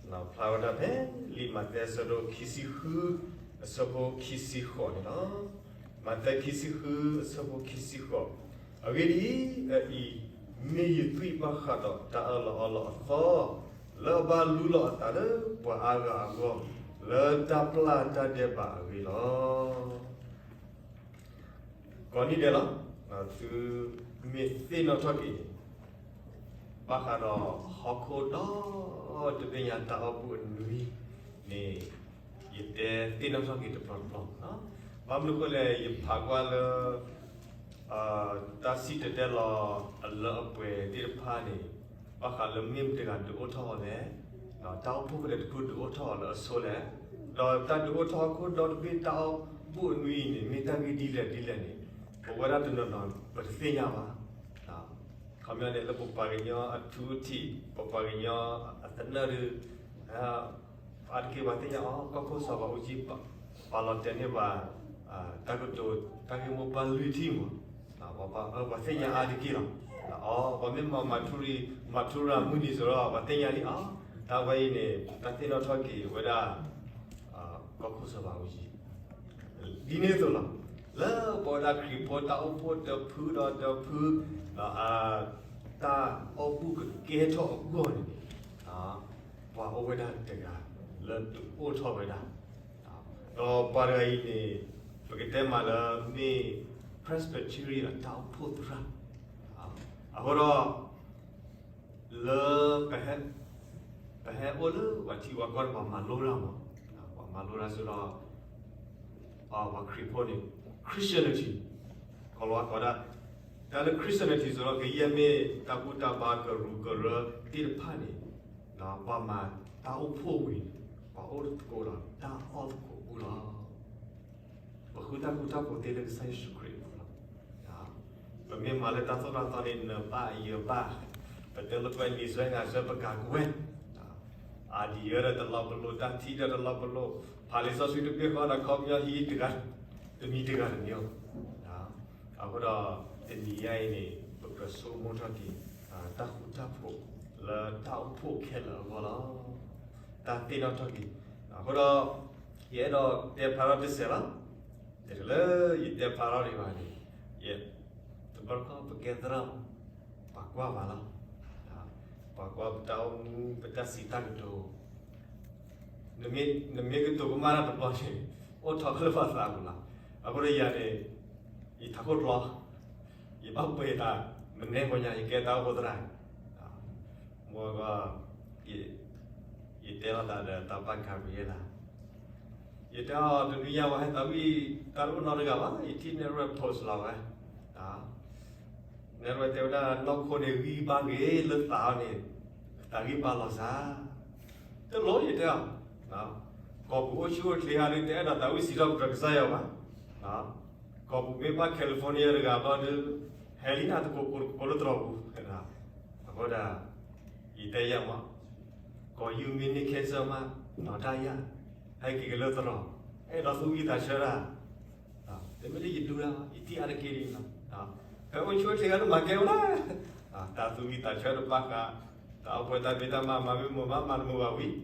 ဖျါဝဲဒၣ်ဖဲလံာ်မးသဲအဆၢဒိၣ်ခံဆံဃု အဆၢဖိခံဆံဃိးန့ၣ်လီၤ. မးသဲခံဆံဃု အဆၢဖိခံဆံဃိး, အဂ့ၢ်ဒ်အံၤ, အအံၤမ့ၢ်ယသွံၣ်ဘၣ်ဃးဒီးတၢ်အၢၣ်လီၤအီလီၤအသီ, လၢအဘၣ်လူလီၤအသးလၢပှၤအါဂၤအဂီၢ်, လၢတၢ်ပျၢ်တၢ်ဒဲးဘးအဂ့ၢ်လီၤ. ကိးနံၤဒဲးလီၤ, သုမ့ၢ်သ့ၣ်နီၣ်ထီၣ်က့ၤ ဘၣ်ဃးဒီးဟီၣ်ခိၣ်ဒီတဘ့ၣ်ညါတၢ်အိၣ်ဖှိၣ်အနွံန့ၣ်, ယတဲသ့ၣ်နီၣ်ထီၣ်က့ၤတပျီၤတပျီၤ, ဘၣ်မနုၤအဃိလဲၣ် ယဖးကွၢ်လၢ တၢ်စံၣ်တဲၤတဲလီၤအလၢအပှဲၤသ့ၣ်တဖၣ်န့ၣ်, ဘၣ်ဃးလၢမ့ၢ်မတၤတဂၤဒုးအိၣ်ထီၣ်အီၤလဲၣ်, တၢ်အိၣ်ဖှိၣ်ဖဲလဲၣ်တဖုဒုးအိၣ်ထီၣ်အီၤလၢအဆိလဲၣ်, ဒီးတၢ်ဒုးအိၣ်ထီၣ်ဟီၣ်ခိၣ်ဒီတဘ့ၣ်တၢ်အိၣ်ဖှိၣ်အနွံအံၤန့ၣ် မ့ၢ်တၢ်ဂ့ၢ်ဒ်လဲၣ်ဒ်လဲၣ်န့ၣ်, ပဝဲဒၣ်တနီၤနီၤ ပတသ့ၣ်ညါဘၣ်. ခီပညီန့ၣ် လၢပပှၤကညီအထူအထံး ပပှၤကညီအသနၢၣ်ဒီး အါတက့ၢ်ပှၤသ့ၣ်ညါအီၤ ကီၢ်ခိၣ်စီၤဘးအူကၠံ ပာ်လီၤတဲာ်န့ၢ်ပှၤ တၢ်ကတိၤတၢ်ဂ့ၢ်မိၢ်ပှၢ်လွံၢ်ထံၣ်မး, ပှၤသ့ၣ်ညါအါတက့ၢ်လီၤ. အီၤ ပှၤမ့ၢ်မၤမၤထူရံ မၤထူရၤမုၢ်နံၤစ့ၢ်ဒီး ပှၤသ့ၣ်ညါလံအီၤ, တၢ်ဝဲအံၤန့ၣ် တၢ်သ့ၣ်နီၣ်ထီၣ်က့ၤဝဲဒၣ် ကီၢ်ခိၣ်စီၤဘးအူကၠံ ဒ်န့ၣ်အသိးလီၤ. လၢပဝဲဒၣ်ခရံာ်ဖိတၢ်အိၣ်ဖှိၣ်တဖုဒီးတဖု တၢ်အိၣ်ဖှိၣ်ကကဲထီၣ်အဂီၢ်န့ၣ်န့ၣ်, ပှၤအိၣ်ဝဲဒၣ်တဂၤလၢဒုးအိၣ်ထီၣ်ဝဲဒၣ်, ဒီးပှၤတဂၤအံၤန့ၣ် ပကတဲမးလၢမ့ၢ် Presbyterian အတၢ်အိၣ်ဖှိၣ်သရၣ်, အဃိဒီး လၢ ပဟဲအိၣ်လၢပှၤထံပှၤကီၢ်န့ၣ် ပှၤမၤလိတၢ်မး, ပှၤမၤလိတၢ်စ့ၢ်ဒီး ပှၤခရံာ်ဖိန့ၣ် Christianity ကီၤလၤဝါကိးဒၣ်, တၢ်လၢ Christianity စ့ၢ်ဒီး ကယဲၢ်မ့ၢ်တၢ်ဘူၣ်တၢ်ဘါကရူၢ်ကရၢသ့ၣ်တဖၣ်န့ၣ်, ပှၤမၤတၢ်အိၣ်ဖှိၣ်ဝံၤန့ၣ် ပှၤအိၣ်သကိးဒီးတၢ်အီၣ်သကိးပူၤလီၤ. ပဃုတၢ်ဃူတၢ်ဖိးသ့လၢကစၢ်ယ့ၣ်ၡူးခရံာ်အပူၤလီၤ. ပမ့ၢ်မၤလၢတၢ်သိၣ်တၢ်သီန့ၣ် နဘၣ်ယဘၣ်, ပတဲလၢကွဲးနံၤစွဲနၤစွဲပကၤကွဲး, အဒံးယၤဒီးတလီၤပလိာ် တၢ်ထံၣ်ဒီးတလီၤပလိာ်, ဖးလံာ်စီဆှံတဘ့ၣ်ဃီဒီးခီပညီဟံးတဂၤ, တမံၤတဂၤတမံၤလီၤ. အဃိဒီး တနံၤညါအံၤန့ၣ် ပကြၢးဆိကမိၣ်ထီၣ်က့ၤ တၢ်ဃူတၢ်ဖိးလၢတၢ်အိၣ်ဖှိၣ်ခဲလၢာ်အဂီၢ်လီၤ. တၢ်သ့ၣ်နီၣ်ထီၣ်က့ၤ, အဃိဒီး ယအဲၣ်ဒိးတဲဖျါထီၣ်တစဲးလီၤ. တလၢယတဲဖျါထီၣ်ဒံးဘၣ်န့ၣ်, ယ တဘျီတခီၣ်ပကဲသရၣ်, ပှၤကွၢ်ပှၤလီၤ. ပှၤကွၢ်ပတၢ်အိၣ်မူ ပတၢ်စံးတၢ်ကတိၤ, နမ့ၢ်ကတိၤကမၣ်တၢ်တဘျီန့ၣ် အိၣ်ထီၣ်လၢပှၤသးပူၤလီၤ. အဃိဒီးယၤန့ၣ် ယထးခိၣ်ကျီ, ယဘၣ်ပှဲၤတၢ် မနုၤဃိညါ ယကဲတၢ်အိၣ်ဖှိၣ်သရၣ်, မ့ၢ်ကီး ယတဲလိာ်သးဒီးတၢ်ပၢ်ကၤဘြံၤအ့လး, ယတဲအီၤ တနွံညါဝဲဟဲသးဝံၣ်တၢ်တအိၣ်နီတဂၤဘၣ်, ယထံၣ် network post လီၤဝဲ, network တဲဝဲဒၣ် နီၢ်ခိန့ၣ်ဂံၢ်ဘါဂ့ၤ လၢသးအီၤန့ၣ် သးဂံၢ်ဘါလီၤစၢ်, တလိၣ်ယတဲအီၤ, ကီၢ်ပူၤအိၣ်ဆူၣ်အိၣ်ချ့ဂ့ၤဒီးတအဲၣ်ဒိးသးဝံၣ်စံးထီၣ်ပတြၢၤကစၢ်ယွၤဘၣ်, ကီၢ်ပူၤမ့ၢ်ဘၣ် California တဂၤဘျီဒီး ဟဲလံနၤတကိးကိးတကိးလၢတြီၤပူၤ, အဃိဒၣ် ယတဲယၤမး, ကီၢ်ယူၢ်မ့ၢ်န့ၢ်ခဲစၢၢ်မး နီၢ်တၢ်ယၢ်, ဟဲက့ၤက့ၤလၢတြီၤ, အဲၣ်ဒိးသူၣ်ဝံၣ်သးဆၢတၢ်, တမ့ၢ်လၢယဒူတၢ် ယထံၣ်အါတက့ၢ်လံ, ဖဲအိၣ်ဆူၣ်အိၣ်ချ့ဂ့ၤဒီးမၤကဲဝဲဒၣ်, တၢ်သူၣ်ဝံၣ်သးဆၢတဘၣ်ဃး, တၢ်အိၣ်ဖှိၣ်တၢ်ဖံးတၢ်မၤ မၤမ့ၢ်မၤဘၣ်မၤတမုာ်ဘၣ်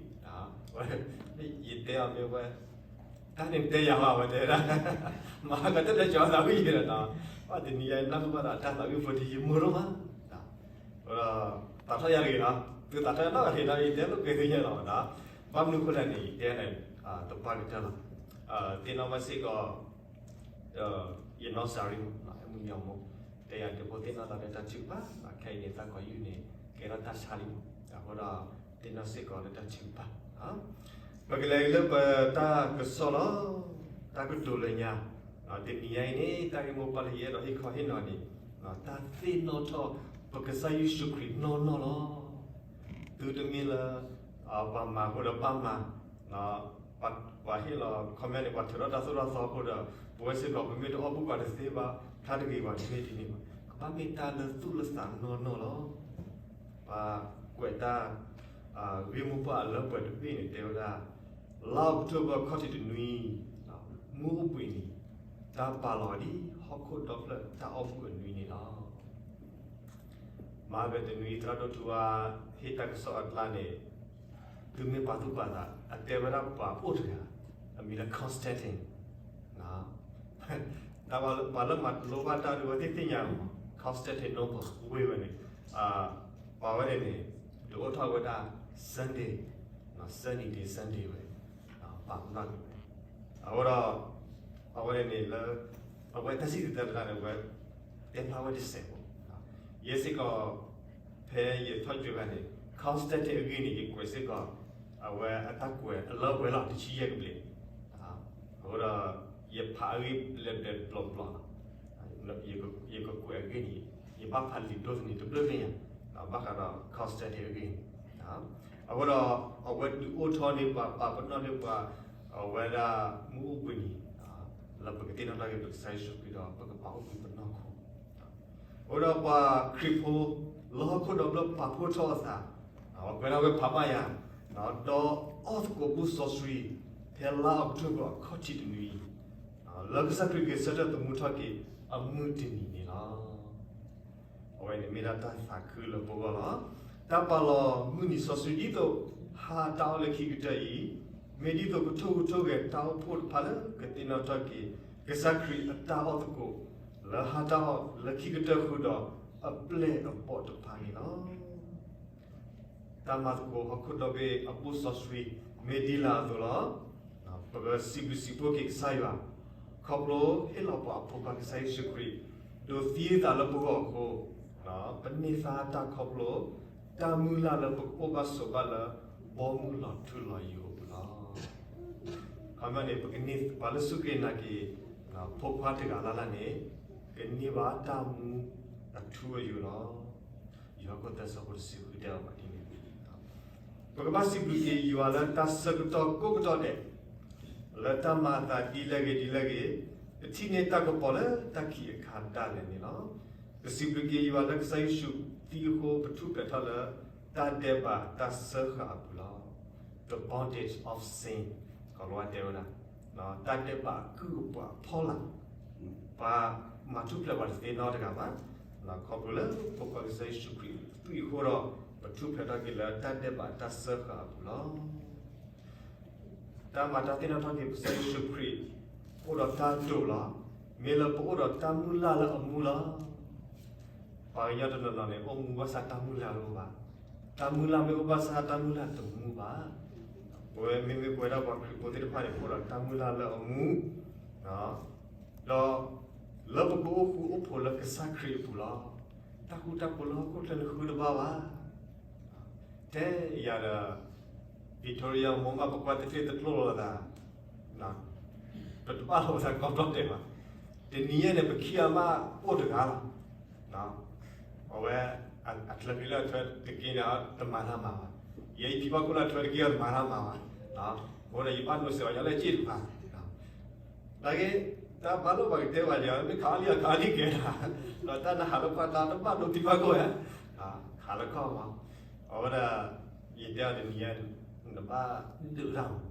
ဝံၤ, ယတဲအီၤမ့ၢ်ဝဲ တၢ်န့ၣ်တဲယၤဘၣ်ဝဲတဲဒၣ်, မၤကတၢၢ်လၢကၠီသးဝံၣ်ယဲဒီး, ဘၣ်တနံၤယၤနၢ်ဟူဘၣ်ဒီးတၢ်သးဝံၣ်ဖိတယံာ်မုာ်ဒိၣ်မး, ဒီးသးထီၣ်ယၤတဂ့ၤလီၤ, သုသးထီၣ်ယၤနီတဂၤတဂ့ၤဒီး ယတဲလိာ်ကွဲသုညါလီၤ, ဘၣ်မနုၤအဃိလဲၣ်န့ၣ် ယတဲန့ၣ် တပၢ်ကတၢၢ်လီၤ, သ့ၣ်နီၣ်ဘၣ်စ့ၢ်ကီး ယနီၢ်စၤရံမး အဲၣ်မုၢ်ညီမိၢ်, တဲယၤဒုးဖိသ့ၣ်နီၣ်သးလၢတၢ်ထုကဖၣ်, ခဲအံၤန့ၣ် သးကီၢ်ယူၢ်န့ၣ် ကဲထီၣ်တၢ်ဆါလံမး, အဃိဒီး သ့ၣ်နီၣ်စ့ၢ်ကီးလၢတၢ်ထုကဖၣ်, ပကလဲၤလၢပတၢ်ကစီၣ်လီၤ, တၢ်ကတိၤလၢညါ, တနံၤညါအံၤန့ၣ် တၢ်ဂ့ၢ်မိၢ်ပှၢ်လၢယအဲၣ်ဒိးဟ့ၣ်ခီဟ့ၣ်နီၤန့ၣ်, တၢ်သ့ၣ်နီၣ်ထီၣ် ပကစၢ်ယ့ၣ်ၡူးခရံာ်နီၢ်နီၢ်လီၤ. သုတမ့ၢ်လၢ ပှၤမၤအဃိဒီးပၢ်မၤ, ပှၤဟ့ၣ်လီၤ comment န့ၣ် ပှၤထုးထီၣ်တၢ်သိၣ်တၢ်သီအဃိဒီး ပဝဲစ့ၢ်ကီး ပမ့ၢ်တအီၣ်ဘူၣ်ပှၤတသ့ဘၣ် ဖျါတဂ့ၤဘၣ် တမ့ၢ်ဒ်န့ၣ်ဘၣ်. ကဘၣ်မ့ၢ်တၢ်လၢသူၣ်လၢသးနီၢ်နီၢ်လီၤ. ပှၤကွဲးတၢ် ဂ့ၢ်မိၢ်ပှၢ်အလၢပှဲၤတဘ့ၣ်န့ၣ် တဲဝဲဒၣ် လါအီးကထိဘၢၣ် ခီၣ်ထံးတနွံ မုၢ်အိၣ်ဘှံးနံၤ တၢ်ပာ်လီၤဒ်ဟီၣ်ခိၣ်ဒီဖျၢၣ်တၢ်အိၣ်ဖှိၣ်အနွံန့ၣ်လီၤ. မၤဘဲတနွံ သရၣ်ဒိၣ်ထူဝါ ဟ့ၣ်တၢ်ကစီၣ်အကျါန့ၣ် သုမ့ၢ်ပာ်သူၣ်ပာ်သး အတဲဝဲဒၣ်ပှၤအိၣ်တဂၤ အမံၤလၢ Constantine တၢ်ပှၤလၢမၤလိဘၣ်တၢ်ဒုးဝဲသ့ၣ်သ့ၣ်ညါမး Constantinople ဝ့ၢ်ဝဲန့ၣ် ပှၤဝဲန့ၣ်န့ၣ် ဒုးအိၣ်ထီၣ်ဝဲဒၣ် Sunday, Sunny day Sunday ဝဲ ပာ်ဖျါက့ၤဝဲ အဃိဒီး အဝဲန့ၣ်လၢ အဝဲတၢ်စံၣ်တဲၤတဲလီၤန့ၣ် အဝဲတဲဖျါဝဲတစဲးဖိ ယဲစ့ၢ်ကီး ဖဲယထီၣ်ကွဲးဘၣ်န့ၣ် Constantine အဂ့ၢ်န့ၣ် ယကွဲးစ့ၢ်ကီး အဝဲအတၢ်ကွဲးအလၢအပှဲၤလီၤ တဆံယဲၢ်ကဘျံး အဃိဒီး ယဖးအဂ့ၢ်လၢဒဲးတဘျီဘျီလီၤ ယကကွဲးအဂ့ၢ်န့ၣ် ယဘၣ်ဖးလံာ်ဒိၣ်သန့ၤတဘျုးဖဲညါ ဘၣ်ဃးဒီး Constantine အဂ့ၢ်န့ၣ် အဃိဒီး အဝဲဒုးအိၣ်ထီၣ်န့ၢ်ပှၤ ပာ်ပနီၣ်န့ၢ်ပှၤ အဝဲဒၣ်မ့ၣ်အူပှ့ၤနံၤ လၢပကသ့ၣ်နီၣ်ထီၣ်က့ၤပကစၢ်ယ့ၣ်ၡူးခရံာ်ဒီး ပကပာ်အိၣ်ကွံာ်ပနီၢ်ခိ အဃိဒီးပှၤခရံာ်ဖိ လၢဟီၣ်ခိၣ်ဒီဘ့ၣ်ပာ်ဖှိၣ်ထီၣ်အသး အဝဲကွဲးဒၣ်ဝဲဖးဘၣ်ယၤ ဒီးအီၣ်သကိးဘူၣ်စီဆှံ ဖဲလါအီးကထိဘၢၣ်အခီၣ်ထံးတနွံ လၢကစၢ်ခရံာ်က့ၤဆၢထၢၣ်သမူထီၣ်က့ၤအမုၢ်တနံၤန့ၣ်လီၤ. အဝဲန့ၣ်မ့ၢ်ဒၣ်တၢ်သးခုလၢပဂီၢ်လီၤ. တၢ်ပာ်လီၤမုၢ်နံၤစီဆှံဒ်သိး ဟါတၢ်အီၣ်လၢခံကတၢၢ်အံၤ မ့ၢ်ဒ်သိးကထိၣ်ဂဲၤကထိၣ်ဂဲၤတၢ်အိၣ်ဖှိၣ်တဖၣ်လၢကသ့ၣ်နီၣ်ထီၣ်က့ၤ ကစၢ်ခရံာ်အတၢ်အီၣ်သကိး လၢဟါတၢ်အီၣ်လၢခံကတၢၢ်ဃုာ်ဒီးအပျဲၢ်အဘီၣ်တဖၣ်န့ၣ်လီၤ. တၢ်မၤသကိးဟီၣ်ခိၣ်ဒီဘ့ၣ်အဘူၣ်စီဆှံ မ့ၢ်ဒ်လဲၣ်အသိးလီၤ. ပကစံးဘျုးစံးဖှိၣ်က့ၤကစၢ်ယွၤ ခီဖျိဟ့ၣ်လီၤပှၤအဖိခွါကစၢ်ယ့ၣ်ၡူးခရံာ် ဒိးသံအသးလၢပဂီၢ်အဃိ ပန့ၢ်သါတၢ်ခီဖျိ တၢ်မုၢ်လၢ်လၢပကအိၣ်ဘၣ်ဆိးဘၣ်လၢ ဘီမုၢ်လီၤထူလီၤယိာ်အပူၤလီၤ. ခီပညီန့ၣ် ပကန့ၢ်ပှၤလၢစူၢ်က့ၤနာ်က့ၤ ဖိခွါတဂၤလၢ်လၢ်န့ၣ် ကန့ၢ်ဘၣ်တၢ်မူအထူအယိာ်လီၤ. ယိၤဟၣ်ခိၣ်သၢဆၢဖိတဆံဃုတဲအီၤဘၣ်ဒ်န့ၣ် ပကဘၣ်စံးဘျုးက့ၤယွၤလၢတၢ်ဆၢကတီၢ်ကိးကတီၢ်ဒဲး လၢတၢ်မၤအသးဒ်လဲၣ်ဂ့ၤဒ်လဲၣ်ဂ့ၤ ပထံၣ်န့ၢ်တၢ်ကပီၤလၢတၢ်ခံးအခါဒၣ်လဲာ်န့ၣ်လီၤ. ပစံးဘျုးက့ၤယွၤလၢကစၢ်ယ့ၣ်ၡူးသံအဃိ ပထူၣ်ဖျဲးထီၣ်လၢ တၢ်ဒဲးဘးတၢ်စၢဃာ်အပူၤလီၤ. The bondage of sin ကီၤလၤဝါတဲဝဲဒၣ် တၢ်ဒဲးဘးအကုၢ်အပှၤအဖီလာ် ပှၤမၤထူၣ်ဖျဲးပှၤတသ့နီတဂၤဘၣ်. ခီဖျိလၢဖိခွါကစၢ်ယ့ၣ်ၡူးခရံာ်သွံၣ်အဃိဒီး ပထူၣ်ဖျဲးထီၣ်က့ၤလၢတၢ်ဒဲးဘးတၢ်စၢဃာ်အပူၤလီၤ. တၢ်မၤတၢ်သ့ၣ်နီၣ်ထီၣ်က့ၤပကစၢ်ယ့ၣ်ၡူးခရံာ် အိၣ်ဒီးတၢ်ဒိၣ်လီၤ. မ့ၢ်လၢပအိၣ်ဒီးတၢ်မုၢ်လၢ်လၢအမူလီၤ. ပှၤကညီတနီၤနီၤန့ၣ် အိၣ်မူဘၣ်ဆၣ်တၢ်မုၢ်လၢ်တအိၣ်ဘၣ်. တၢ်မုၢ်လၢ်မ့ၢ်အိၣ်ဘၣ်ဆၣ်တၢ်မုၢ်လၢ်တမူဘၣ်. ပဝဲမ့မ့ၢ်ပဝဲဒၣ်ပှၤခရံာ်ဖိသ့ၣ်တဖၣ်န့ၣ် ပအိၣ်ဒီးတၢ်မုၢ်လၢ်လၢအမူ ဒီး လၢပကအိၣ်ဃူအိၣ်ဖိးလၢကစၢ်ခရံာ်အပူၤလီၤ. တၢ်ဃူတၢ်ဖိးလၢဟီၣ်ခိၣ်ချၢန့ၣ်ဃုတဘၣ်ဘၣ်. တဲယၤဒီး Victoria မ့ၢ်မး ပကွၢ်တကျ့ၣ်တကျိၣ်လိာ်သး ပတဘၣ်လိာ်သးကီဘျီတဲာ်ဘၣ်. တနံၤညါန့ၣ် ပခံဂၤမးအိၣ်တဂၤလီၤ. အဝဲ အချၢက့ၤလၢအထွဲတက့ၢ်န့ၣ် တမၤတၢ်မၤဘၣ်. ယဲယဖံဘၣ်ခိၣ်လၢအထွဲတက့ၢ်အီၤတမၤတၢ်မၤဘၣ်. အဃိဒီးယဘၣ်ဒိးစဲးအီၤညီလၢအစ့ၣ်တဖၣ် နာ်က့ တၢ်ဘၣ်လိာ်ပှၤကတဲဘၣ်ယၤ မ့ၢ်ခးအီၤလံအခးအီၤလံကဲဒၣ် ဒီးတၢ်နဟးလၢပှၢ်တၢ်တဘၣ်ဒိဖံဘၣ်ခိၣ်ဧါ ဟးလၢခီၣ်မး အဝဲဒၣ် ယတဲအီၤတနံၤညါ နဘၣ်ဒုးတၢ်မး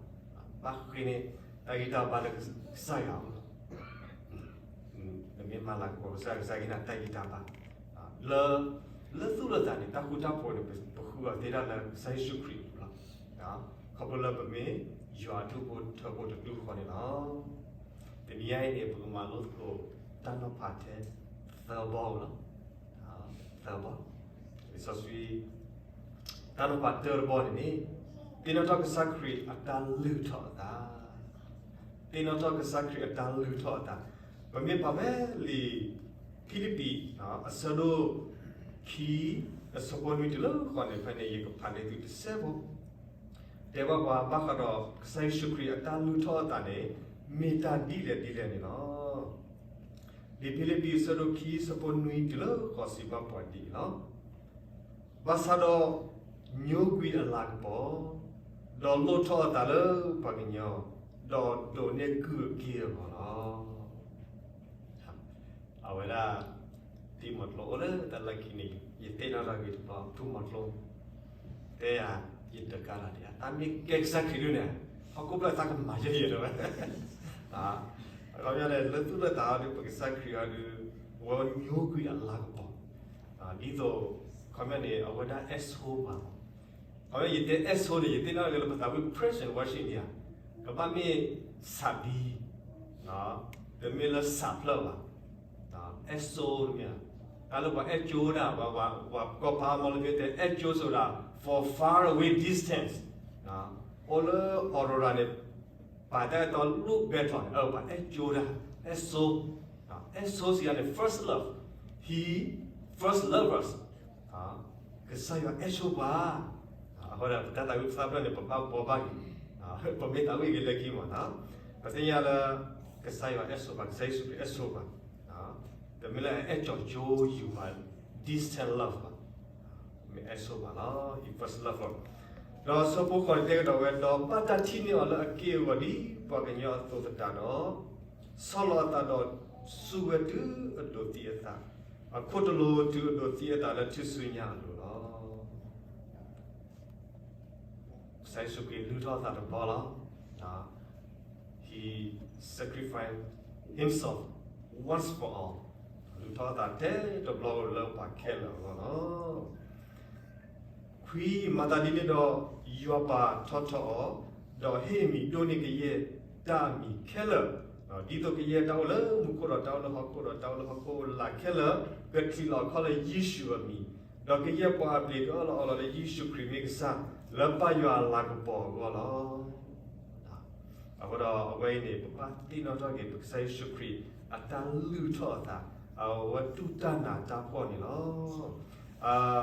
ဘၣ်ဃ့န့ၢ် တၢ်ဂံၢ်တၢ်ဘါလၢကစၢ်ယွၤအအိၣ်လီၤ. နမ့ၢ်မၤလၤကပီၤကစၢ် ကစၢ်ကဟ့ၣ်နၤတၢ်ဂံၢ်တၢ်ဘါ လၢ လၢသူၣ်လၢသးန့ၣ် တၢ်ဃူတၢ်ဖိးန့ၣ် ပဃုအီၤသ့ဒၣ်လၢကစၢ်ယ့ၣ်ၡူးခရံာ်အပူၤလီၤ. ခီဖျိလၢပမ့ၢ်ယွၤအဒူၣ်ဖိထၢဖိတကလုာ်ဃီန့ၣ်လီၤ. တနံၤညါအံၤန့ၣ် ပကမၤလိသကိးတၢ်နီၤဖးထဲသၢဘီလီၤ. သၢဘီ လံာ်စီဆှံ တၢ်နီၤဖးတၢတဘီန့ၣ်န့ၣ် သ့ၣ်နီၣ်ထီၣ်ကစၢ်ခရံာ်အတၢ်လုၢ်ထီၣ်အသး သ့ၣ်နီၣ်ထီၣ်ကစၢ်ခရံာ်အတၢ်လုၢ်ထီၣ်အသး ပမ့ၢ်ပာ်ဖဲလံာ်ဖံလံးပံၤ အဆၢဒိၣ်ခံ အဆၢဖိနွံတုၤလၢဃိးန့ၣ် ဖဲန့ၣ် ယကဖးန့ၢ်သုတစဲးဖိ တဲဘၣ်ပှၤဘၣ်ဃးဒီးကစၢ်ယ့ၣ်ၡူးခရံာ်အတၢ်လုၢ်ထီၣ်အသးန့ၣ် မ့ၢ်တၢ်ဒ်လဲၣ်ဒ်လဲၣ်န့ၣ်လီၤ. လံာ်ဖံလံးပံၤအဆၢဒိၣ်ခံ အဆၢဖိနွံတုၤလၢဃိးစံးဘၣ်ပှၤဒ်အံၤလီၤ. ဘၣ်ဆၣ်ဒီး ညိကွံာ်အလၤကပီၤ, ဒီးလိၣ်ထီၣ်အသးလၢပှၤကညီ, ဒီးဒိးန့ၢ်ကုၢ်အက့ၢ်အဂီၤလီၤ. အဝဲဒၣ် တံၤမီၤကျိအိၣ်လၢတၢ်လၢခံန့ၣ် ယတဲနီၣ်ထီၣ်က့ၤတဘျီ ထူၣ်မီၤကျိ တဲယၤ ယတကးလီၤဒံး တၢ်မ့ၢ်ကဲကစၢ်ခရံာ်ဒုးန့ၣ် ဟီၣ်ခိၣ်ဖျၢၣ်သးကမၤယဲၢ်ယဲၢ်လၢၤဝဲ အခီပညီန့ၣ် လၢသူၣ်လၢသးအီၤဒုး ပကစၢ်ခရံာ်အီၤဒုး ဝဲညိကွံာ်အလၤကပီၤ ဒ်သိး အခီပညီန့ၣ် အဝဲဒၣ် asshole မး ယတဲအဲၣ်ဆိန့ၣ် ယသ့ၣ်နီၣ်က့ၤလၢပသးဝံၣ် praise and worship န့ၣ်ဧါ, ကဘၣ်မ့ၢ်စးဘံ, တမ့ၢ်လၢစးဖျၢၣ်ဘၣ်. အဲၣ်ဆိတမ့ၢ်ဧါ, တၢ်လၢပှၤအဲၣ်ကၠိဒၣ် ပှၤကီၢ်ဖးမီလၢမ့ၢ်တဲအဲၣ်ကၠိဆိဒၣ် for far away distance, အိၣ်လၢ Aurora န့ၣ် ပာ်တၢ်အဲၣ်တီလိၣ်ဘဲထီၣ်န့ၣ် ပှၤအဲၣ်ကၠိဒၣ်, အဲၣ်ဆိ, အဲၣ်ဆိစံးယၤန့ၣ် first love, he first loved us, ကစၢ်ယွၤအဲၣ်ဆိပှၤ, အဃိဒီးပတၢ်သးဝံၣ်သးဖျၢၣ်န့ၣ် ပဘၣ်ဘှီဘၣ်က့ၤ, ပမ့ၢ်သးဝံၣ်က့ၤလၢခံမး, ပသ့ၣ်ညါလၢ ကစၢ်ယွၤအဲၣ်ဆိပှၤ, ကစၢ်ယ့ၣ်ၡူးခရံာ်အဲၣ်ဆိပှၤ, တမ့ၢ်လၢအဲၣ်ကၠိကၠိယူၤပှၤ distant love ဘၣ်, မ့ၢ်အဲၣ်ဆိပှၤလီၤ, he first love us. ဒီးဆၢဖိဃိးန့ၣ်တဲကဒီးဝဲ, ဒီးဘၣ်တၢ်ထံၣ်န့ၢ်အီၤလၢအက့ၢ်အဂီၤဒ်ပှၤကညီအသိးသတးဒီး, ဆီၣ်လီၤအသးဒီးစူၢ်ဝဲတုၤအဒိးသံအသး, အခိၣ်တလိၤတုၤအဒိးသံအသးလၢထူၣ်စုညါအလိၤလီၤ. ကစၢ်ယ့ၣ်ၡူးခရံာ်လုၢ်ထီၣ်အသးတဘျီလီၤ. He sacrificed himself once for all. လုၢ်ထီၣ်အသးထဲတဘျီလၢပှၤခဲလၢာ်အဂီၢ်လီၤ. ခွံ, မၤသးဒ်န့ၣ်ဒီး ယွၤပာ်ထီၣ်ထီအီၤ, ဒီးဟ့ၣ်အမံၤဒိၣ်န့ၢ်ကယဲၢ်တၢ်အမံၤခဲလၢာ်, ဒ်သိးကယဲၢ်တၢ်အိၣ်လၢမူခိၣ်ဒီးတၢ်အိၣ်လၢဟီၣ်ခိၣ်ဒီးတၢ်အိၣ်လၢဟီၣ်ခိၣ်လာ်ခဲလၢာ် ကထံၣ်လီၤအခီၣ်လၢယ့ၣ်ၡူးအမံၤ, ဒီးကယဲၢ်ပှၤအပျ့ၤကအီၣ်လီၤအီလီၤလၢယ့ၣ်ၡူးခရံာ်မ့ၢ်ကစၢ် လၢဘၣ်ယွၤအလၤကပီၤအဂီၢ်လီၤ. အဃိဒီးအဝဲအံၤန့ၣ် ပဘၣ်သ့ၣ်နီၣ်ထီၣ်က့ၤ ပကစၢ်ယ့ၣ်ၡူးခရံာ်အတၢ်လုၢ်ထီၣ်အသး, အဝဲတူၢ်တၢ်နးတၢ်ဖှီၣ်န့ၣ်လီ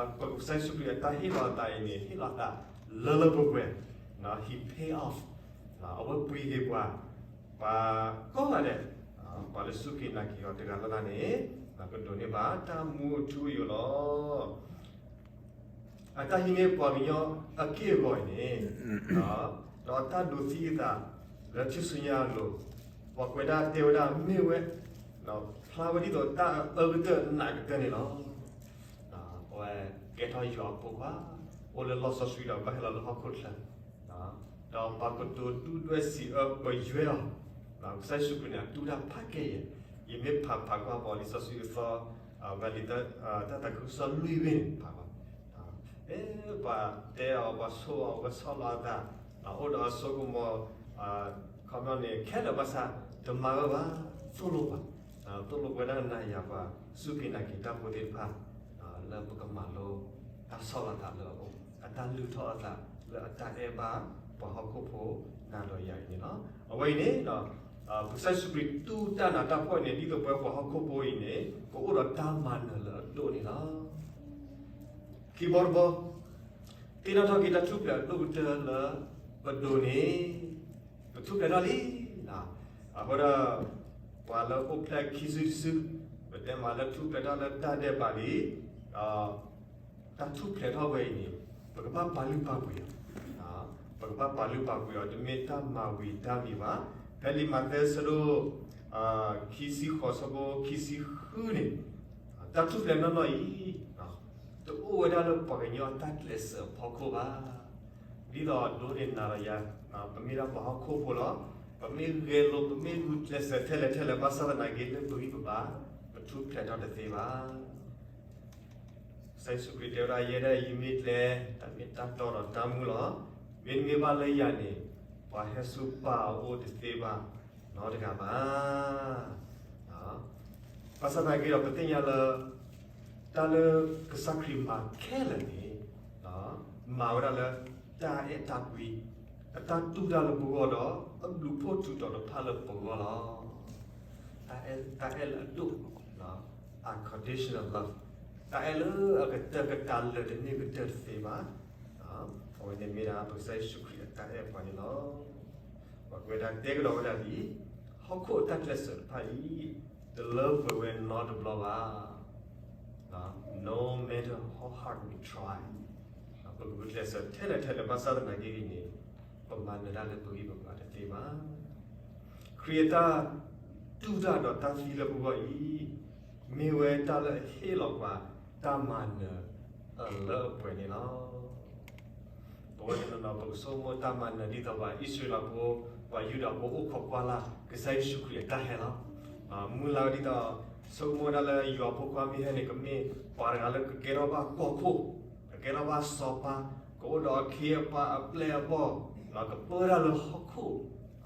ၤ. ပကစၢ်ယ့ၣ်ၡူးခရံာ်အတၢ်ဟ့ၣ်လီၤအသးအံၤန့ၣ် ဟ့ၣ်လီၤအသးလၢလၢပှဲၤပှဲၤ, he pay off, အဝဲပှ့ၤက့ၤပှၤ, ပှၤကိးဂၤဒဲး, ပှၤလၢစူၢ်က့ၤနာ်က့ၤအီၤတဂၤလၢ်လၢ်န့ၣ်, ကဒိးန့ၢ်ဘၣ်တၢ်မူအထူအယိာ်လီၤ. အတၢ်ဟံးန့ၢ်ပှၤကညီအက့ၢ်အဂီၤအံၤန့ၣ်, ဒီးတၢ်ဒိးသံအသးလၢထူၣ်စုညါအလိၤ, ပှၤကွဲးဒၣ်တဲဝဲဒၣ်မ့ၢ်ဝဲ, ဖျါဝဲဒ်သိးတၢ်အအၢကတၢၢ်နာ်ကတၢၢ်န့ၣ်လီၤ. အဝဲကဲထီၣ်ယွၤအဖိခွါ, အိၣ်လၢလီၢ်စီဆှံဒီးဘၣ်ဟဲလီၤလၢဟီၣ်ခိၣ်ချၢ, ဒီးပှၤကတိၤဒုၣ်ဒွဲၣ်စံးအၢပယွဲအီၤ, ကစၢ်ယ့ၣ်ၡူးခရံာ်န့ၣ် အတူၢ်တၢ်ဖးကဲယဲၢ်, ယမ့ၢ်ဖးဖးကွၢ်ပှၤလံာ်စီဆှံအသီ, ဝဲလံာ်တၢ်သးခုကစီၣ်လွံၢ်ဘ့ၣ်န့ၣ်ဖးကွၢ်, ပှၤတဲအီၤ ပှၤဆိၣ်အီၤ ပှၤဆီၣ်လီၤအသး, အိၣ်ဒီးအစိကမီၤ, ခီပညီန့ၣ် ခဲလၢာ်ဘၣ်ဆၣ်, တမၤဝဲဘၣ်, သိၣ်လိပှၤ, သိၣ်လိပှၤဒၣ်နၤယၤပှၤ, စူၢ်က့ၤနာ်က့ၤတၢ်ဖိသ့ၣ်တဖၣ်, လၢပကမၤလိ, တၢ်ဆီၣ်လီၤသးလၢအအိၣ်, အတၢ်လုၢ်ထီၣ်အသးလၢအတၢ်အဲၣ်ဘၣ်ပှၤဟီၣ်ခိၣ်ဖိနၤဒီးယၤအံၤန့ၣ်လီၤ. အဝဲအံၤန့ၣ်, ပကစၢ်ယ့ၣ်ၡူးခရံာ်တူၢ်တၢ်နးတၢ်ဖှီၣ်အံၤန့ၣ် ဒ်သိးပဝဲပှၤဟီၣ်ခိၣ်ဖိအံၤန့ၣ် ပအိၣ်ဒီးတၢ်မၤနၢၤလၢအဒိၣ်န့ၣ်လီၤ. ခံဘီတဘီ, သ့ၣ်နီၣ်ထီၣ်က့ၤတၢ်ထူၣ်ဖျဲးအဒိၣ်ကတၢၢ်လၢပဒိးန့ၣ်, ပထူၣ်ဖျဲးထီၣ်လံ, အဃိဒီး, ပှၤလၢအိၣ်ဖျဲၣ်ခံစုတစု, ပတဲမးလၢထူၣ်ဖျဲးထီၣ်လၢတၢ်ဒဲးဘးလံ, တၢ်ထူၣ်ဖျဲးထီၣ်ဝဲအံၤန့ၣ်, ပကဘၣ်ပာ်လုၢ်ပာ်ပှ့ၤအီၤ, ပကဘၣ်ပာ်လုၢ်ပာ်ပှ့ၤအီၤ တမ့ၢ်တၢ်မၤဝံၤတၢ်မံၤဘၣ်. ဖဲလံာ်မးသဲအဆၢဒိၣ်, ခံဆံဃိးဆၢဖိခံဆံဃုန့ၣ်, တၢ်ထူၣ်ဖျဲးနီၢ်နီၢ်အံၤ, တအိၣ်ဝဲဒၣ်လၢပှၤကညီအတၢ်ကျဲးစၢးအဖီခိၣ်ဘၣ်. ဒ်သိးဒိးန့ၢ်နၤဒီးယၤ, ပမ့ၢ်ဒၣ်ပှၤဟီၣ်ခိၣ်ဖိလီၤ. ပမ့ၢ်ဂဲၤလိာ် ပမ့ၢ်ဂုာ်ကျဲးစၢးထဲလဲၣ်ထဲလဲၣ် ဘၣ်ဆၣ်သနာ်က့လၢပဂံၢ်ပဘါ, ပထူၣ်ဖျဲးထီၣ်တသ့ဘၣ်. ကစၢ်ယ့ၣ်ၡူးခရံာ်တဲဝဲဒၣ် ယဲဒၣ်အံၤမ့ၢ်ကျဲ, တၢ်မ့ၢ်တၢ်တီဒီးတၢ်မူလီၤ. မ့တမ့ၢ်ဘၣ်လၢယၤန့ၣ်, ပှၤဟဲဆူပၢ်အအိၣ်တသ့ဘၣ်နီတဂၤဘၣ်. ဘၣ်ဆၣ်သနာ်က့ဒီး ပသ့ၣ်ညါလၢ တၢ်လၢကစၢ်ခရံာ်မၤခဲလၢာ်န့ၣ်, မၤဝဲဒၣ်လၢတၢ်အဲၣ်တၢ်ကွံ, အတၢ်တူၢ်တၢ်လၢပဂီၢ်ဒီး အဘျုးဖှိၣ်ထူးတီၤတဖၣ်လၢပဂီၢ်လီၤ. တၢ်အဲၣ်, တၢ်အဲၣ်လၢအဒိၣ်, unconditional love, တၢ်အဲၣ်လၢအကတၢၢ်ကတၢၢ်လၢာ်တန့ၢ်ကတၢၢ်တသ့ဘၣ်. အဝဲန့ၣ်မ့ၢ်ဒၣ်ပကစၢ်ယ့ၣ်ၡူးခရံာ်အတၢ်အဲၣ်ပှၤန့ၣ်လီၤ. ပှၤကွဲးဒၣ်တဲကဒီးဝဲဒၣ်ဒ်အံၤ, ဟီၣ်ခိၣ်အတၢ်ကျဲးစၢးတဖၣ်အံၤ, တလၢပှဲၤဝဲနီတဘျီဘၣ်. No matter how hard we try, ပကဂုာ်ကျဲးစၢးထဲလဲၣ်ထဲလဲၣ် ဘၣ်ဆၣ်သနာ်က့အံၤန့ၣ်, ပမၤနၢၤတၢ်လၢပဂံၢ်ပဘါတသ့ဘၣ်. ခရံာ်အတၢ်တူၢ်တၢ်ဒီးတၢ်သံလၢပဂီၢ်အံၤ, မ့ၢ်ဝဲတၢ်လၢအဟ့ၣ်လီၤပှၤတၢ်မၤနၢၤအလၢအပှဲၤန့ၣ်လီၤ. ပဝဲတနီၤနီၤ ပကဆိကမိၣ်တၢ်မၤနၢၤဒ်သိးပှၤအံၣ်စရ့လးဖိ, ပှၤယူဒၤဖိအိၣ်ခိးကွၢ်လၢ် ကစၢ်ယ့ၣ်ၡူးခရံာ်အတၢ်ဟဲလီၤ. မုၢ်လၢ်ဒ်သိး ဆိကမိၣ်ဝဲဒၣ်လၢယွၤဖိခွါမ့ၢ်ဟဲန့ၣ် ကမ့ၢ်ပှၤတဂၤလၢကကဲထီၣ်ဘၣ်ကီၢ်ခိၣ်, ကကဲထီၣ်ဘၣ်စီၤပၤ, ကအိၣ်ဒီးအခ့အပှၤအပျဲၢ်အဘီၣ်, ဒီးကပၢတၢ်လၢဟီၣ်ခိၣ်,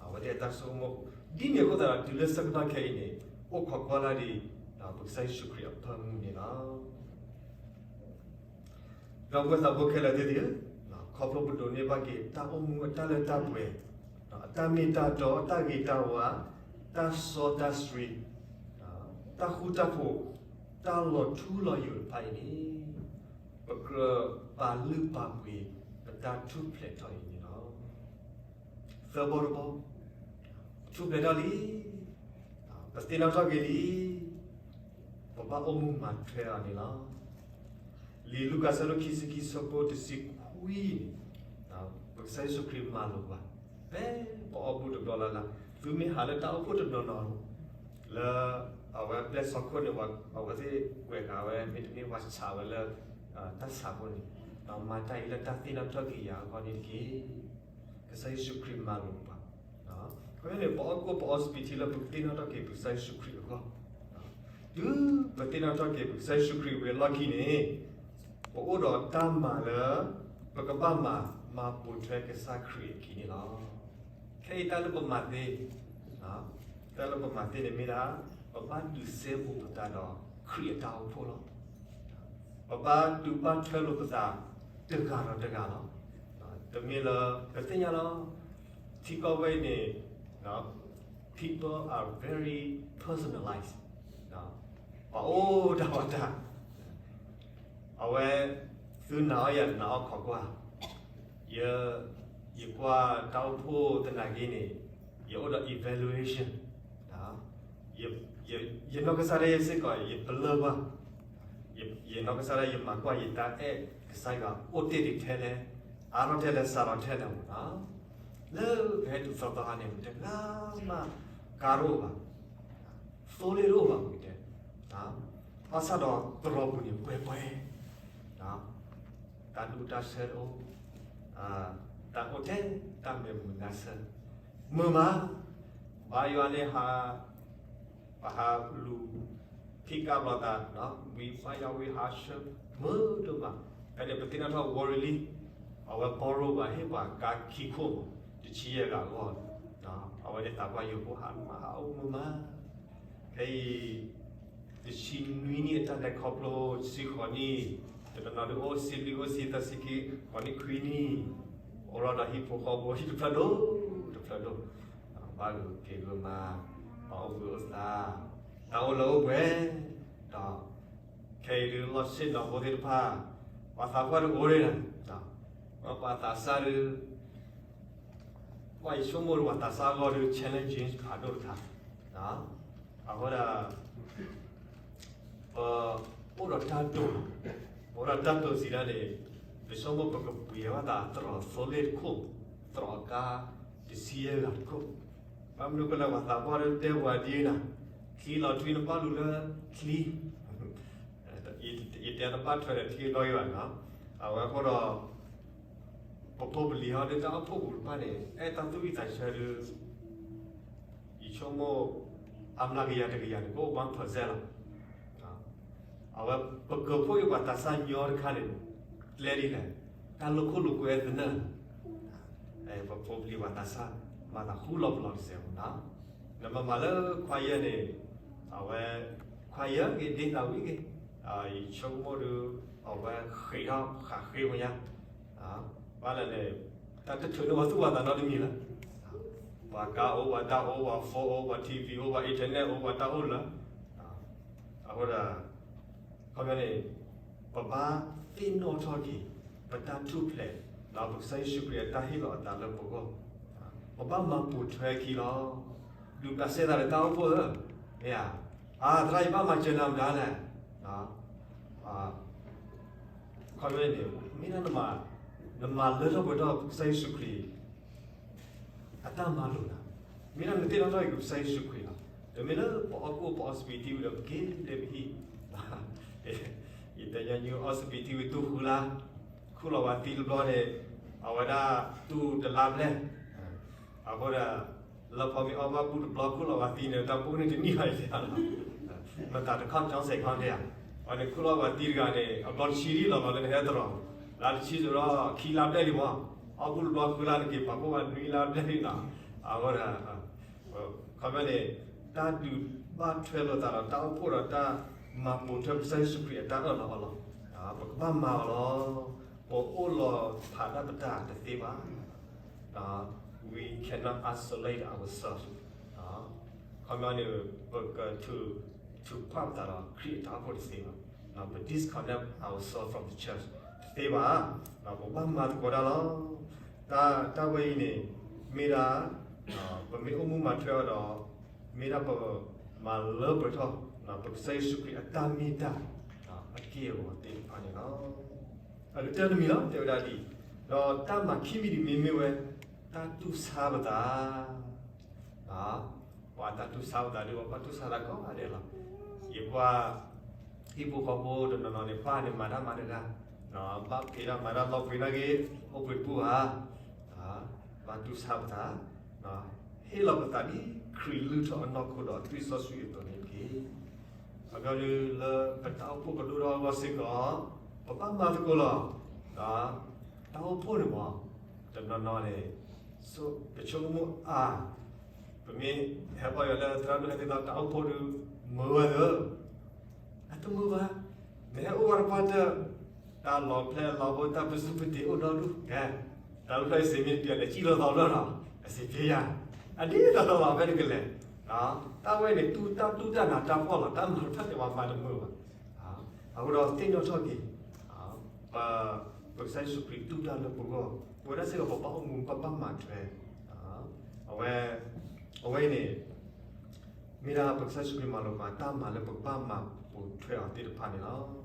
အဝဲသ့ၣ်အတၢ်ဆိကမိၣ်, ဒ်န့ၣ်အဃိသတးဒီး တုၤလၢဆၢကတီၢ်ခဲအံၤန့ၣ် အိၣ်ခိးကွၢ်လၢ်ဒံး ပကစၢ်ယ့ၣ်ၡူးခရံာ်အဖၢမုၢ်န့ၣ်လီၤ. ဒီပုၢ်ဝဲၢ်သးဘိခဲလၢာ်သ့ၣ်ဧၢ, ခီဖျိပဒိးန့ၢ်ဘၣ်က့ၤတၢ်အိၣ်မူအတၢ်လၢတၢ်ပှဲၤ, အတၢ်မ့ၢ်တၢ်တီ, တၢ်ဂ့ၤတၢ်ဝါ, တၢ်စီတၢ်ဆှံ, တၢ်ဃူတၢ်ဖိး, တၢ်လီၤထူလီၤယိာ်တဖၣ်အံၤန့ၣ်, ပကြၢးပာ်လုၢ်ပာ်ပှ့ၤ ပတၢ်ထူၣ်ဖျဲးထီၣ်အံၤန့ၣ်လီၤ. သၢဘီတဘီ, ထူၣ်ဖျဲးထီၣ်လံ, ပသ့ၣ်နီၣ်ထီၣ်က့ၤလံ, ပဘၣ်အိၣ်မူမၤထွဲအီၤန့ၣ်လီၤ. လံာ်လူၤကၣ်အဆၢဒိၣ်ခံဆံခံဆၢဖိတဆံခွံန့ၣ်, ပကစၢ်ယ့ၣ်ၡူးခရံာ်မၤလိာ်ပှၤ, ဖဲပအီၣ်ဘူၣ်တဘျီလၢ်လၢ်, သုမ့ၢ်ဟးလၢတၢ်အိၣ်ဖှိၣ်တနီၤနီၤ, လၢအဝဲပျဲၢ်စီခိၣ်န့ၣ်, အဝဲသ့ၣ်ကွဲးဃာ်ဝဲ မ့တမ့ၢ်ပှၤဆးဝဲလၢတၢ်ဆးဖိန့ၣ်, ဒီးမၤတၢ်အံၤလၢတၢ်သ့ၣ်နီၣ်ထီၣ်က့ၤယၤအဂီၢ်န့ၣ်တက့ၢ်. ကစၢ်ယ့ၣ်ၡူးခရံာ်မၤလိာ်ပှၤ, အဃိန့ၣ် ပအီၣ်ကူၣ်ပအီစပံးထံလၢပကသ့ၣ်နီၣ်ထီၣ်က့ၤပကစၢ်ယ့ၣ်ၡူးခရံာ်အဂီၢ်, တုၤပသ့ၣ်နီၣ်ထီၣ်က့ၤပကစၢ်ယ့ၣ်ၡူးခရံာ်ဝံၤအလီၢ်ခံန့ၣ်, ပအိၣ်ဒီးတၢ်မၤလၢ ပကဘၣ်မၤ, မၤပိာ်ထွဲကစၢ်ခရံာ်အခံန့ၣ်လီၤ. ခဲအံၤတၢ်လၢပမၤသ့, တၢ်လၢပမၤသ့န့ၣ်မ့ၢ်ဒၣ်, ပဘၣ်ဒုးစဲဘူးပသးဒီးခရံာ်အတၢ်အိၣ်ဖှိၣ်လီၤ. ပဘၣ်ဒုးဘၣ်ထွဲလိာ်ပသး တဂၤဒီးတဂၤလီၤ. တမ့ၢ်လၢ ပသ့ၣ်ညါလီၤ, ထံကီၢ်ဝဲအံၤန့ၣ်, people are very personalized, ပှၤအိၣ်တၢ်ဝဲတၢ်, အဝဲ, သုနာ်အီၤယၤနာ်အီၤခိးကွၢ်, ယ, ယကွၢ်တၢ်အိၣ်ဖှိၣ်သနာ်က့န့ၣ်, ယအိၣ်ဒီး evaluation, ယနီၢ်ကစၢ်ဒၣ်ယဲစ့ၢ်ကီး ယပလၢၢ်ကွၢ်, ယနီၢ်ကစၢ်ဒၣ်ယမၤကွၢ် ယတၢ်အဲၣ်ကစၢ်ယွၤအိၣ်တ့ၢ်ဒံးထဲလဲၣ်, အါထီၣ်ထဲလဲၣ် စးထီၣ်ထဲလဲၣ်မး, လၢပဟဲတုၤသီသီခါန့ၣ် တဂၤမးကါတအိၣ်ဘၣ်, သိလ့ၣ်တအိၣ်ဘၣ်ဝံၤတဲ, ဘၣ်ဆၣ်ဒီးသရိာ်ပူၤန့ၣ်ပှဲၤပှဲၤ, တၢ်ဒူတၢ်ဆၢတအိၣ်, တၢ်အိၣ်ထဲတၢ်မဲာ်မုာ်နါဆၢ, မုာ်မး, ဘါယွၤန့ၣ်ဟး, ပဟးလူၤ, ထံကါဘျီသး, ဝံၤဘါယွၤဝံၤဟးဆှၢ, မုာ်ဒိၣ်မး, ဖဲန့ၣ်ပသ့ၣ်နီၣ်ထီၣ် worry လံ, အဝဲ borrow ပှၤဟ့ၣ်ပှၤကါခံခိၣ်မး, တဆံယဲၢ်ဂၤအဂီၢ်, အဝဲန့ၣ်သးပှၢ်ယိာ်ဖိဟးမးဟးအိၣ်မုာ်မး, ဖဲအံၤ တဆံနွံနံၣ်အတၢ်လဲၤခီဖျိ တဆံဃိးနံၣ်, တနီၤနီၤဒုးအိၣ်ဆံလွံၢ် အိၣ်ဆံသၢ ဆံခံ, ဃိးနံၣ်ခွံနံၣ်, အိၣ်လီၤဒီးဟံၣ်ဖိဃီဖိ ဟံၣ်တဖျၢၣ်ဒိၣ်, တဖျၢၣ်ဒိၣ်, ဘၣ်ဂုာ်က့ၤဂုာ်မၤ, ဘၣ်အိၣ်ဘှံးအိၣ်သါ, တၢ်အိၣ်လၢအိၣ်ပှဲၤ, ဒီး, ခဲအံၤဒုးလီၢ်ဆ့ၣ်နီၤဖိသ့ၣ်တဖၣ်, ပှၤသးပှၢ်တအိၣ်ဒံး, ပှၤသးစၢ်ဒုး ပှၤယဆိကမိၣ်ဒီးပှၤသးစၢ်အဂီၢ်ဒီး challenging ဖးဒိၣ်တခါ, အဃိဒၣ်, ပအိၣ်ဒီးတၢ်တိာ်, ပအိၣ်ဒီးတၢ်တိာ်စံးဒၣ်န့ၣ်, ပဆိကမိၣ်ပကပှ့ၤဘၣ်သးသရိာ်သိလ့ၣ်တခိၣ်, သရိာ်အကါတဆံယဲၢ်ဂၤတခိၣ်, ဘၣ်မနုၤအဃိလဲၣ် ပှၤသးပှၢ်ဒီးတဲပှၤဒ်အံၤနၤ, ချံလီၤထွံနဘၣ်လူၤလၢချံ ယတဲတဘၣ်ထွဲဒီးထံအဘျီအံၤဘၣ်နီၤ, အဝဲအဃိဒီး, ပဖိပလံၤဟီဒုးတၢ်အိၣ်ဖှိၣ်ပူၤတဖၣ်န့ၣ် အဲၣ်တၢ်သူၣ်ဝံၣ်သးဆၢဒုး, ယဆိကမိၣ်, အမျးကယၤတကယၤန့ၣ် ကအိၣ် one percent လီၤ, အဝဲပကၢၤဖှိၣ်အံၤပှၤသးစၢ်ညီတခါန့ၣ်, ကျဲဒ်လဲၣ်, တၢ်လိာ်ခိၣ်လိာ်ကွဲသနၢၣ်, ပဖိပလံၤပှၤသးစၢ်, မၤသးဃူလီၤပလီၤတစဲးမးနီၤ, နမၤမၤလၢခွါယဲၢ်န့ၣ်, အဝဲ, ခွါယဲၢ်ဂ့ၤဒ့သးဝံၣ်ဂ့ၤ, ယဆိကမိၣ်ဒီး, အဝဲဃ့းထီၣ်ဃးဃ့ဝဲညါ, ဘၣ်လဲၣ်န့ၣ်, တၢ်တထုးန့ၢ်ပှၤသူၣ်ပှၤသးနီတမံၤလၢၤ, ပှၤကါအိၣ် ပှၤတၢ်အိၣ် ပှၤ phone အိၣ် ပှၤ TV အိၣ် ပှၤ internet အိၣ် ပှၤတၢ်အိၣ်လၢ, အဃိဒၣ်, ခီပညီန့ၣ်, ပဘၣ်သ့ၣ်နီၣ်ထီၣ်က့ၤ, ပတၢ်ထူၣ်ဖျဲး, ဒီးပကစၢ်ယ့ၣ်ၡူးခရံာ်အတၢ်ဟ့ၣ်လီၤအသးလၢပဂီၢ်, ပဘၣ်မၤပိာ်ထွဲခံလီၤ, ဒုးပျးစဲသးဒီးတၢ်အိၣ်ဖှိၣ်ဧၢ, မ့ၢ်ဧါ, အါသရၣ်ယဘၣ်မၤစၢၤနၤမတၤလဲၣ် ခီပညီန့ၣ်, မ့ၢ်ဒၣ်နမၤ, နမၤလၢထီၣ်ပှဲၤထီၣ်ကစၢ်ယ့ၣ်ၡူးခရံာ် အတၢ်မၤလိာ်နၤ, မ့ၢ်ဒၣ်နသ့ၣ်နီၣ်ထီၣ်က့ၤကစၢ်ယ့ၣ်ၡူးခရံာ်လီၤ, တမ့ၢ်လၢပအီၣ်ကူၣ်ပအီစပံးထံဝံၤဒီးပက့ၤလၢပဟံၣ်, ယတဲညီနုၢ်အီစပံးထံဝံၤတူၢ်ဃုလါ, ခူၣ်လီၤဝဲသံတဘျီန့ၣ်, အဝဲဒၣ်တူၢ်တလါဘျဲၣ်, အဃိဒီး, လၢဖီမ့ၢ်အီၣ်ဘၣ်ဘူၣ်တဘျီခူၣ်လီၤဝဲသံန့ၣ် တၢ်ပူန့ၣ်တနံၣ်ဘၣ်အံၤလီၤ, မတၤတခီၣ်ကၠီစဲးခီၣ်ဒဲးဧါ, အဝဲန့ၣ်ခူၣ်လီၤဝဲသံတဂၤန့ၣ် အဘျီတဆံလံလီၤလီၤလၢနဟဲသရိာ်, လၢ လါတဆံစ့ၢ်ကီး ခံလါဘျဲၣ်လံမး, အီၣ်ဘူၣ်တဘျီဃုလါတက့ၢ် ပာ်ဖှိၣ်ဘၣ်နွံလါဘျဲၣ်လံနီၤ, အဃိဒီး ခီပညီန့ၣ် တၢ်ဒုးဘၣ်ထွဲလိာ်သးဒီး တၢ်အိၣ်ဖှိၣ်ဒီးတၢ်မၤပိာ်ထွဲကစၢ်ယ့ၣ်ၡူးခရံာ်အတၢ်အၢၣ်လီၤအီလီၤ, ပကဘၣ်မၤအီၤလီၤ, ပအိၣ်လီၤဖးဒၣ်ပတၢ်တသ့ဘၣ် We cannot isolate ourselves. ခီပညီန့ၣ် ပကထုး ထုးဖးပသးဒီးခရံာ်အတၢ်အိၣ်ဖှိၣ်တသ့ဘၣ်, ပ disconnect ourselves from the church တသ့ဘၣ်, ပဘၣ်မၤသကိးတၢ်လီၤ. တၢ် တၢ်ဝဲအံၤန့ၣ် မ့ၢ်ဒၣ် ပမ့ၢ်အိၣ်မူမၤထွဲအီၤဒီး မ့ၢ်ဒၣ်ပမၤလၢပှဲၤထီၣ် ပကစၢ်ယ့ၣ်ၡူးခရံာ်အတၢ်မ့ၢ်တၢ် အက့ၢ်အဂီၤသ့ၣ်တဖၣ်န့ၣ်လီၤ. အကတၢၢ်တမံၤလီၤ တဲဝဲဒၣ်ဒ်အံၤ, ဒီးတၢ်မၤခံမံၤတမံၤမ့ၢ်ဝဲ တၢ်တူၢ်ဆါပသး ပှၤတၢ်တူၢ်ဆါပသးဒီး ပှၤတူၢ်ဆါသးကိးဂၤဒဲးလီၤ. ယကွၢ် ဟံၣ်ဖိဃီဖိတနီၤနီၤန့ၣ် ပၢ်န့ၣ်မၤတၢ်မၤတဂၤ, ဘၣ်ဖံးတၢ်မၤတၢ်လီၤပှ့ၤနာ်က့ၤ အိၣ်ပှ့ၤတပူၤဧါ, ဘၣ်တူၢ်ဆါပသး, ဟ့ၣ်လီၤပသးဒ်ခရံာ်လုၢ်ထီၣ်အနီၢ်ခိဒီးသွံၣ်စီဆှံအသိးန့ၣ်တက့ၢ်. အခီပညီလၢပတၢ်အိၣ်ဖှိၣ်ကဒိၣ်ထီၣ်အဂီၢ်စ့ၢ်ကီး ပဘၣ်မၤသကိးလီၤ. တၢ်အိၣ်ဖှိၣ်န့ၣ်မး တနီၤနီၤန့ၣ် ပဆိကမိၣ်အါ, ပမ့ၢ်ဟဲဘါယွၤလၢသရၣ်ဒိၣ်ဟဲသ့ၣ်ဒီး တၢ်အိၣ်ဖှိၣ်ဒုးမုာ်ဝဲသၢ, အတမုာ်ဘၣ်, နဟဲအိၣ်ဝဲတပှၢ်တၢၢ် တၢ်လီၤဖျဲၣ်လီၤဘိ တၢ်ပစုပတ့ၤအိၣ်ဒီဒူၣ်, ကဲ တၢ်အိၣ်ဖျဲၣ်အံၤစ့မ့ၢ်တပျဲၤလဲၤစံၣ်လီၤသီဖျၢၣ်လီၤ, အစ့ဖ့ယၤ, အဒ်သိးဒီးလီၤဖဲတကလဲာ်, တၢ်ဝဲန့ၣ် တူၢ်တၢ်တူၢ်တၢ်နးတၢ်ဖှီၣ်လီၤ တၢ်မၤတဖျၢၣ်တဲဝဲမၤတမုာ်ဘၣ်. အဃိဒီးသ့ၣ်နီၣ်ထီၣ်က့ၤ ပ ပကစၢ်ယ့ၣ်ၡူးခရံာ်တူၢ်တၢ်လၢပဂီၢ်, ပဝဲဒၣ်စ့ၢ်ကီးပဘၣ်အိၣ်မူပဘၣ်မၤထွဲ, အဝဲ အဝဲအံၤန့ၣ် မ့ၢ်ဒၣ်ပကစၢ်ယ့ၣ်ၡူးခရံာ်မၤလိာ်ပှၤတၢ်မၤလၢပကဘၣ်မၤပိာ်ထွဲအီၤသ့ၣ်တဖၣ်န့ၣ်လီၤ.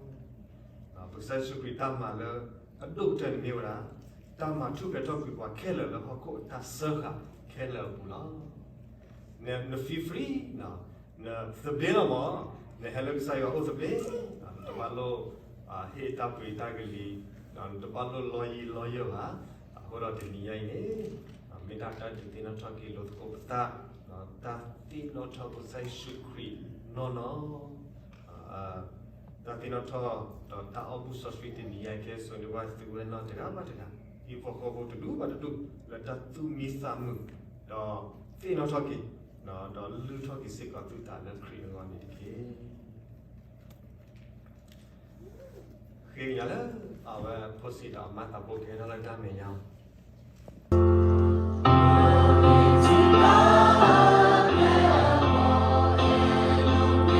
ပကစၢ်ယ့ၣ်ၡူးခရံာ်တၢ်မၤလၢအဒိၣ်ကတၢၢ်န့ၣ်မ့ၢ်ဝဲဒၣ် တၢ်မၤထူၣ်ဖျဲးထီၣ်ကွံာ်ပှၤခဲလၢာ်လၢဟီၣ်ခိၣ်အတၢ်စၢဃာ်ခဲလၢာ်အပူၤလီၤ. န န feel free နသဘျ့လီၤမး, နဟဲလၢကစၢ်ယွၤအိၣ်သဘျ့, နတဘၣ်လိၣ် ဟ့ၣ်တၢ်ပှ့ၤတၢ်ကလံၤ, နတဘၣ်လိၣ်လီယံာ်လီယၢၢ်ဘၣ်. အဃိဒီးတနံၤညါအံၤန့ၣ် မ့ၢ်ဒၣ်တၢ်ဒုးသ့ၣ်နီၣ်ထီၣ်က့ၤလိာ်သကိးပသး, တၢ်သ့ၣ်နီၣ်ထီၣ်ပကစၢ်ယ့ၣ်ၡူးခရံာ်နီၢ်နီၢ် တၢ်သ့ၣ်နီၣ်ထီၣ်ဒီးတၢ်အိၣ်မူစီဆှံတနံၤညါအံၤ ကဲစိာ်န့ၢ်ဝဲသုဝဲနီၢ်တဂၤဘၣ်တဂၤ, ဟံၣ်ဖိဃီဖိတဒူၣ်ဘၣ်တဒူၣ် လၢတၢ်သူၣ်မံသးမုာ်, ဒီးသ့ၣ်နီၣ်ထီၣ်က့ၤ, ဒီးလုၢ်ထီၣ်က့ၤစ့ၢ်ကီးသုသးလၢခရံာ်အဂီၢ်န့ၣ်တက့ၢ်. ဃ့ကညးလၢအဝဲဖိဆံးဒီးအမါသးဖိကဟဲထီၣ်လၢတၢ်မဲာ်ညါ ခဲကနံၣ်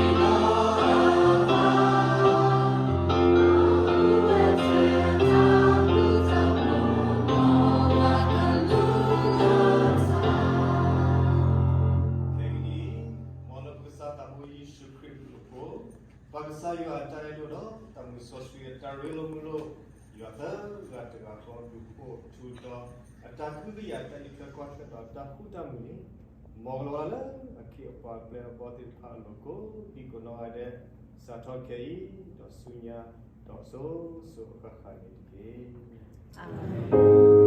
အံၤ မ်လၢပကစၢ်သးဘိယ့ၣ်ၡူးခရံာ် အဘျုးအဖှိၣ်, ပၢ်ကစၢ်ယွၤအတၢ်အဲၣ်ဒိၣ်ဒီး တၢ်မုာ်စီဆှံအတၢ်ရ့လိာ်မုာ်လိာ်, ယွၤသၢဂၤတဂၤဃီ ဒူၣ်ဖိထူဒီး အတၢ်ကူၣ်သယၤ တၢ်အံးထွဲကွၢ်ထွဲဒီးတၢ်ဃူတၢ်မုာ်န့ၣ်, မ်ကလီၤလၢအခ့အပှၤအပျဲၢ်အဘီၣ်သ့ၣ်တဖၣ်အလီၢ်ကိးဒံကိးနီၢ်ဂၤဒဲး, စးထီၣ်ခဲအံၤ ဒီးဆူညါ ဒီးစိၤစိၤအဃၣ်ဃၣ်န့ၣ်တက့ၢ်. အၤမ့ၣ်.